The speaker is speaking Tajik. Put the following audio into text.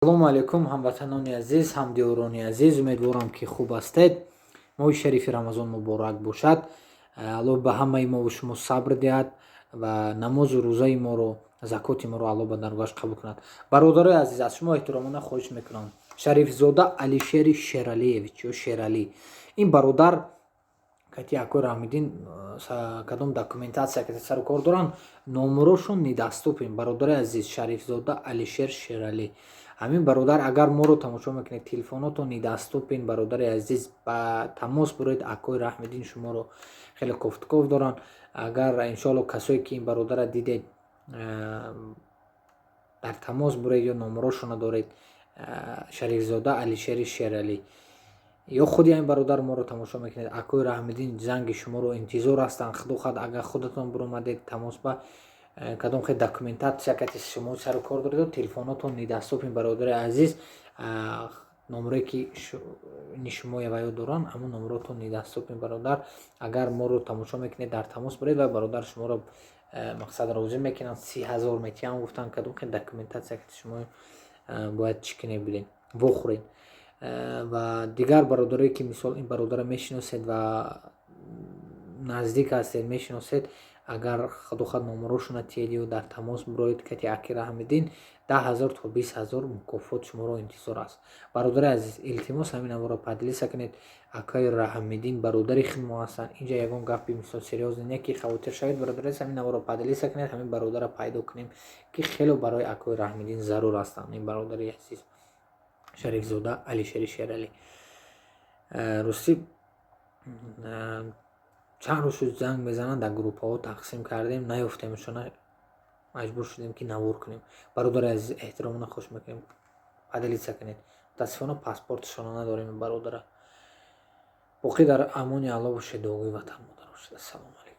Салому алайкум, ҳамватанони азиз, ҳамдиёрони азиз. Умедворам, ки хуб ҳастед. Моҳи шарифи Рамазон муборак бошад. Аллоҳ ба ҳамаи мову шумо сабр диҳад ва намозу рӯзаи моро, закоти моро Аллоҳ ба даргоҳаш қабул кунад. Бародарои азиз, аз шумо эҳтиромона хоҳиш мекунам: Шарифзода Алишери Шералиевич ё Шералӣ, ин бародар кати акои Раҳмиддин кадом документация кати сару кор доранд, номерошон недоступен. Бародари азиз, Шарифзода Алишер Шералӣ, ҳамин бародар, агар моро тамошо мекунед, телефонотон недоступен. Бародари азиз, ба тамос бироед, акои Раҳмиддин шуморо хеле кофтуков доранд. Агар, иншоалло, касое ки ин бародарра дидед, дар тамос бироед ё номерошонро доред, Шарифзода Алишери Шералӣ ё худи ҳамин бародар моро тамошо мекунед, акои Раҳмиддин занги шуморо интизор ҳастанд. Худо хоҳад, агар худатон биромадед тамос ба, кадом хел документация кати шумо сару кор доред, телефонотон недоступен. Бародари азиз, номерое ки ни шумо ва ё доранд, ҳамон номеротон недоступен. Бародар, агар моро тамошо мекунед, дар тамос биред ва бародар шуморо мақсад розӣ мекунанд, 30 000 метиҳам гуфтанд. Кадом хел документация кати шумо бояд чӣ кунед, билед, вохӯред. Ва дигар бародарое ки, мисол, ин бародарро мешиносед ва наздик ҳастед, мешиносед, агар, худо хоҳад, номерошонро тиҳед ё дар тамос бироед кати аки Раҳмиддин, 10 000 то 20 000 мукофот шуморо интизор аст. Бародари азиз, илтимос, ҳамин наворо поделиться кунед. Акаи Раҳмиддин бародари худ мо ҳастанд. Инҷа ягон гапи, мисол, серьёзный не, ки хавотир шавед. Бародари азиз, ҳамин наворо поделиться кунед, ҳамин бародарро пайдо кунем, ки хело барои акои Раҳмиддин зарур ҳастанд. Ин бародари азиз, Шарифзода Алишери Шералӣ. Ростӣ, чанд рӯз шуд, занг мезананд, дар группаҳо тақсим кардем, наёфтемшона, маҷбур шудем, ки навор кунем. Бародари азиз, эҳтиромона хоҳиш мекунем, поделиться кунед. Мутаассифона, паспортшона надорем бародара. Боқӣ дар амони Алло бошед, дуогӯи ватан модар бошед. Ассалому алайкум.